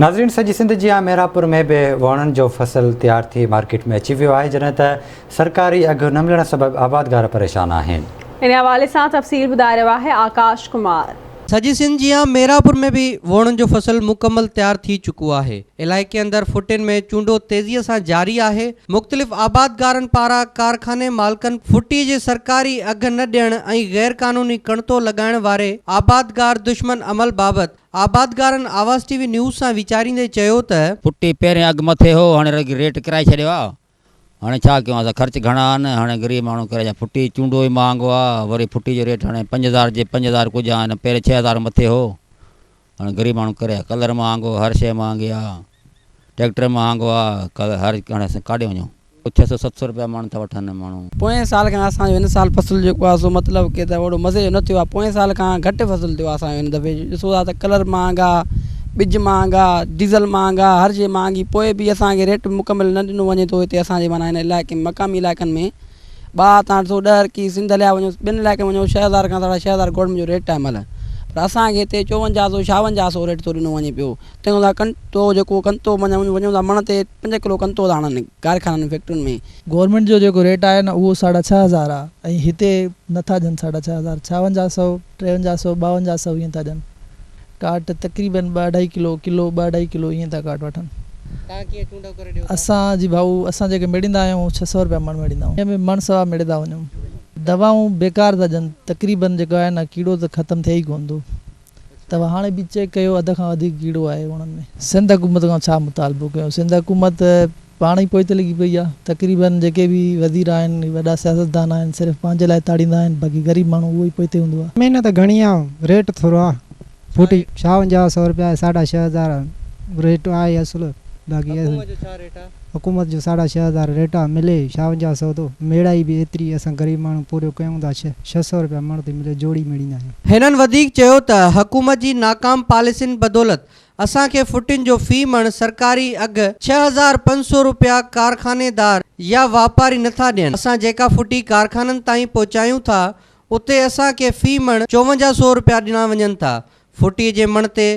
ناظرين سڄي سنڌ جيان ميرانپور ۾ به ووڻن جو فصل تيار ٿي مارڪيٽ ۾ اچي ويو آهي جڏهن ته سرڪاري اگهه نه ملڻ سبب آبادگار پريشان آهن. ان حوالي سان تفصيل ٻڌائي رهيو آهي آڪاش ڪمار. سڄي سنڌ جيان ميرانپور ۾ به ووڻن جو فصل مڪمل تيار ٿي چڪو آهي. علائقي اندر ڦٽين ۾ چونڊو تيزي سان جاري آهي. مختلف آبادگارن پاران ڪارخاني مالڪن ڦٽي جي سرڪاري اگهه نه ڏيڻ ۽ غيرقانوني ڪڻتو لڳائڻ واري آبادگار دشمن عمل بابت آبادگارن آواز ٽي وي نيوز سان ويچاريندي چيو ته. پٽي پهرين اگهه مٿي هو هاڻي رڳي ريٽ ڪرائي ڇڏيو آ هاڻي ڇا ڪيون اسان خرچ گهڻا آهن هاڻي غريب ماڻهو ڪري ڇا ڦٽي چونڊو ئي مهانگو آ وري ڦٽي جو ريٽ هاڻي 5000 جي 5000 ڪجهه آهن پهرين 6000 مٿي هو هاڻي غريب ماڻهو ڪري ڇا ڪلر مهانگو هر شيء مهانگي آ ٽريڪٽر مهانگو آ هر هاڻي اسان ڪاڏي وڃون. 600 700 رپيا مڻ ٿا وٺن ماڻهو. پوئين سال کان اسان جو هن سال فصل جيڪو آهي سو مطلب ڪي ته اوڙو مزي جو نه ٿيو آهي پوئين سال کان گهٽ فصل ٿيو آهي اسان جو هن دفعي ڏسو ٿا ته ڪلر مهانگا ٻج مهانگا ڊيزل مهانگا هر شي مهانگي پوء به اسان کي ريٽ مڪمل نه ڏنو وڃي ٿو هتي اسان جي معنيٰ هن علائقي ۾ مقامي علائقن ۾ ٻاهر تان ڏسو ڏهه رڪي سنڌ هليا وڃو ٻين علائقن ۾ وڃو ڇهه هزار کان ساڍا ڇهه هزار گورنمينٽ جو ريٽ آهي مهل پر اسان کي هتي چوونجاهه سو ڇاونجاهه سو ريٽ ٿو ڏنو وڃي پيو تنهن کان ڪنتو جيڪو ڪنتو معنيٰ وڃون ٿا مڻ تي پنج ڪلو ڪنتو ٿا هڻن ڪارخانن ۽ فيڪٽرين ۾. گورنمينٽ جو جيڪو ريٽ آهي نه اهو ساڍا ڇهه هزار آهي ۽ هتي نٿا ڏين ساڍا ڇهه هزار ڇاونجاهه سئو ٽيونجاهه سئو ٻاونجاهه سئو ائين ٿا ڏين ڪاٽ تقريبن ٻه اڍائي ڪلو ڪلو ٻه اڍائي ڪلو ائين ٿا ڪاٽ وٺن. توهان ڪيئن چونڊو ڪري ڏيو ٿا؟ اسان جي ڀائو اسان جيڪي ميڙيندا آهيون اهو ڇهه سئو رپيا مڻ ميڙيندا آهيون ائين به مڻ سوا ميڙي ٿا وڃون دوائون بيڪار ٿا ڏين تقريبن جيڪو آهي نه ڪيڙو ته ختم ٿئي ئي ڪونه ٿو. توهان هاڻي به چيڪ ڪيو اڌ کان وڌيڪ ڪيڙو آهي وڻن ۾. سنڌ حڪومت کان ڇا مطالبو ڪيون سنڌ حڪومت پاڻ ئي پوئتي لڳي پئي آهي تقريبن جيڪي به وزير آهن وڏا سياستدان آهن صرف پنهنجي لاء تاڙيندا آهن باقي غريب ماڻهو اهو ئي پوئتي هوندو آهي. محنت گهڻي آ ريٽ ٿورو آ ڦوٽي ڇاونجاهه سئو رپيا ساڍا ڇهه هزار ريٽ آهي اصل باقي حڪومت جو ڇا ريٽ آ. حڪومت جو ساڍا ڇهه هزار ريٽ آ ملي ڇاونجاهه سئو ٿو ميڙائي به ايتري اسان غريب ماڻهو پورهيو ڪيون ٿا ڇهه سئو رپيا مڻ ٿي ملي جوڙي ميڙيندا آهيون. هنن وڌيڪ چيو ته حڪومت جي ناڪام پاليسين بدولت اسان کي ڦٽين جو في مڻ سرڪاري اگهه 6500 رپيا ڪارخانيدار يا واپاري نٿا ڏين، اسان جيڪا ڦٽي ڪارخانن تائين پهچايون ٿا اتي اسان کي في مڻ چوونجاهه سئو رپيا ڏنا وڃن ٿا، ڦٽي جي مڻ تي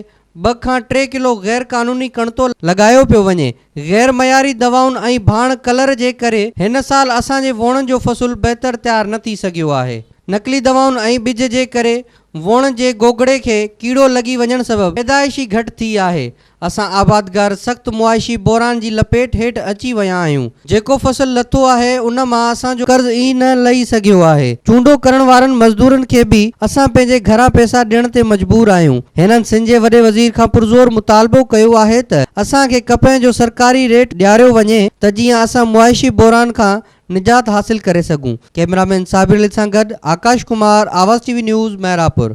ٻه کان ٽي ڪلو غير قانوني ڪڻتو لڳايو پيو وڃي، غير معياري دوائن ۽ ڀاڻ ڪلر جي ڪري هن سال اسان جي ووڻن جو فصل بهتر تيار نه ٿي سگهيو آهي، نقلي دوائن ۽ ٻج جي ڪري ووڻ جي گوگڙي کي ڪيڙو لڳي وڃڻ سبب پيدائشي گهٽ ٿي آهي، اسان آبادگار سخت معاشي بحران جي لپيٽ هيٺ اچي ويا آهيون، جيڪو فصل لٿو آهي ان مان اسان جو قرض ئي نه لهي سگهيو آهي، چونڊو ڪرڻ وارن مزدورن کي به اسان پنهنجي گهران پئسا ڏيڻ تي مجبور آهيون، هنن سنڌ جي وڏي وزير کان پرزور مطالبو ڪيو آهي ته اسان کي ڪپهه جو سرڪاري ريٽ ڏياريو وڃي ته جيئن اسان معاشي بحران کان نجات حاصل ڪري سگهون، ڪئميرا مين صابر علي سان گڏ Akash Kumar, Awaz T V news, Mehrabpur.